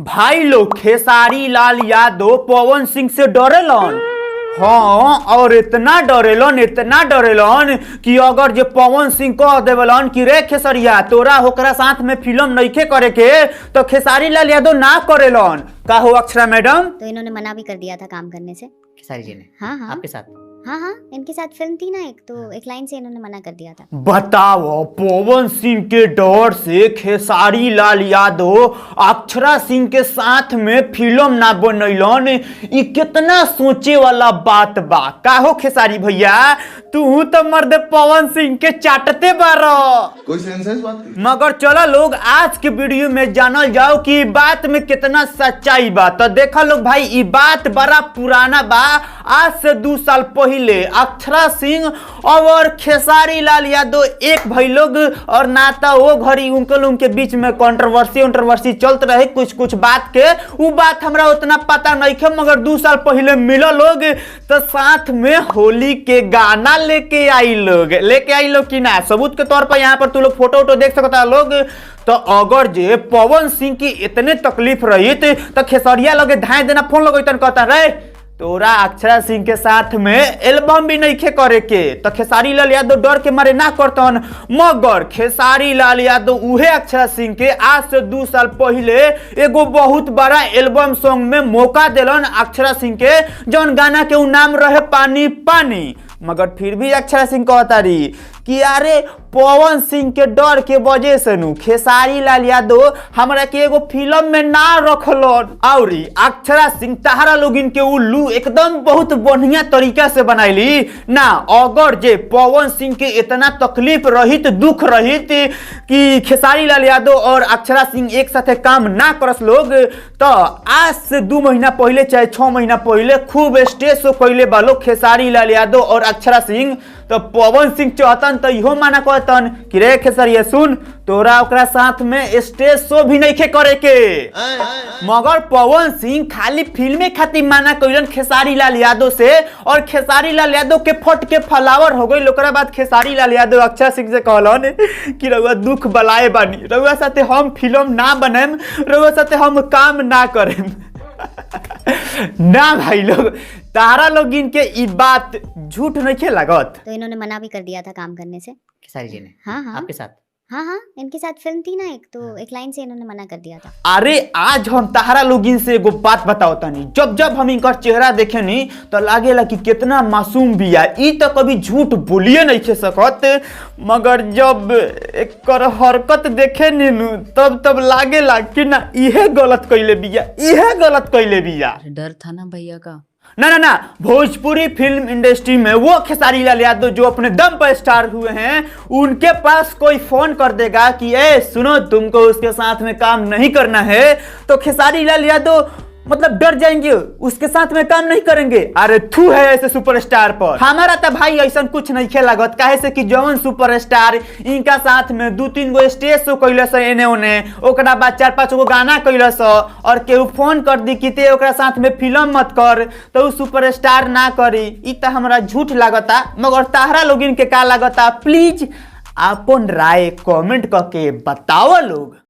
भाई लोग, खेसारी लाल यादव पवन सिंह से डरेलन। हाँ, और इतना डरेलन, इतना डरेलन कि अगर जे पवन सिंह कह देवलन कि रे खेसरिया तोरा होकरा साथ में फिल्म नइखे करे के, तो खेसारी लाल यादव ना करेलन। का हो अक्षरा मैडम? तो इन्होंने मना भी कर दिया था काम करने से। खेसारी जी ने? हाँ। आपके साथ? हाँ, इनके साथ फिल्म थी ना एक, तो एक लाइन से इन्होंने मना कर दिया था। बताओ, पवन सिंह के डर से खेसारी लाल यादव अक्षरा सिंह के साथ में फिल्म ना बनैलन। ई कितना सोचे वाला बात बा। का हो खेसारी भैया, तू तो मर्द पवन सिंह के चाटते बारो। कोई सेंस है इस बात की? मगर चलो लोग, आज के वीडियो में जानल जाओ कि बात में कितना सच्चाई बा। तो देखा लोग भाई, ई बात बड़ा पुराना बा। आज से 2 साल पहले अक्षरा सिंह और खेसारी लाल यादव एक भाई लोग और ना तो वो घड़ी उनके उनके बीच में कंट्रोवर्सी कंट्रोवर्सी चलत रहे कुछ कुछ बात के। उ बात हमरा उतना पता नहीं खे, मगर 2 साल पहले मिलो लोग तो साथ में होली के गाना लेके आई लोग, लेके आई लोग कि ना, सबूत के तौर पर यहाँ पर तू लोग फोटो वोटो देख सकता लोग। तो अगर जे पवन सिंह की इतने तकलीफ रही तो खेसरिया लगे धाए देना फोन लगैतन, कहता रे तोरा अक्षरा सिंह के साथ में एल्बम भी नहीं खे करे के, तो खेसारी लाल यादव डर के मारे ना करतन। मगर खेसारी लाल यादव उहे अक्षरा सिंह के आज से 2 साल पहले एगो बहुत बड़ा एल्बम सॉन्ग में मौका दिलन अक्षरा सिंह के, जौन गाना के उ नाम रहे पानी पानी। मगर फिर भी अक्षरा सिंह कहता रही कि अरे, पवन सिंह के डर के वजह से नु खेसारी लाल यादव हमरा के एगो फिल्म में ना रखलन। और अक्षरा सिंह तहारा लोगिन के उल्लू एकदम बहुत बढ़िया तरीका से बनाईली ना। अगर जे पवन सिंह के इतना तकलीफ रहित, दुख रहित कि खेसारी लाल यादव और अक्षरा सिंह एक साथे काम ना करस लोग, तो आज से 2 महीना पहले चाहे 6 महीना पहले खूब स्टेज शो कैले बालो खेसारी लाल यादव और अक्षरा सिंह। तो पवन सिंह चाहतन तो इहो माना कहतन कि रे खेसरिया सुन, तोरा ओकरा साथ में स्टेज शो भी नहीं करे के। मगर पवन सिंह खाली फिल्मे खातिर माना कैलन खेसारी लाल यादव से और खेसारी लाल यादव के फट के फलावर हो गई। ओकरा बाद खेसारी लाल यादव अक्षरा सिंह से कहलन कि रउआ दुख बलाए बानी, रउआ साथे हम फिल्म ना बनाएम, रउआ साथे हम काम ना करेम ना। भाई लोग, तारा लोग इनके ई बात झूठ नहीं लागत? तो इन्होंने मना भी कर दिया था काम करने से। खेसारी जी ने? हाँ। आपके साथ? हाँ, इनके साथ फिल्म थी ना एक, तो एक लाइन से इन्होंने मना कर दिया था। अरे, आज हम तहारा लोगिन से एगो बात बताओ तनी। जब जब हम इनकर चेहरा देखेनी तो लागेला कि कितना मासूम बिया, ई तो कभी झूठ बोलिए नहीं खे सकत। मगर जब एकर हरकत देखे नीनू, तब तब लागेला कि ना, इहे गलत कइले बिया, इहे गलत कइले बिया। डर था ना भैया का। ना ना ना, भोजपुरी फिल्म इंडस्ट्री में वो खेसारी लाल यादव जो अपने दम पर स्टार हुए हैं, उनके पास कोई फोन कर देगा कि ए सुनो, तुमको उसके साथ में काम नहीं करना है, तो खेसारी लाल यादव मतलब डर जाएंगे, उसके साथ में काम नहीं करेंगे? अरे थू है ऐसे सुपरस्टार पर। हमारा तो भाई ऐसा कुछ नहीं खेला लागत, काहे से कि जवन सुपरस्टार इनका साथ में दू तीन गो स्टेज शो कैलस एने ओने, ओकरा बाद चार पांच गो गाना कैलस और केहू फोन कर दी कि ते ओकरा साथ में फिल्म मत कर, तो उ सुपरस्टार ना करी, इ त हमरा झूठ लागता। मगर ताहरा लोगिन के का लागता? प्लीज अपन राय कमेंट करके बताओ लोग।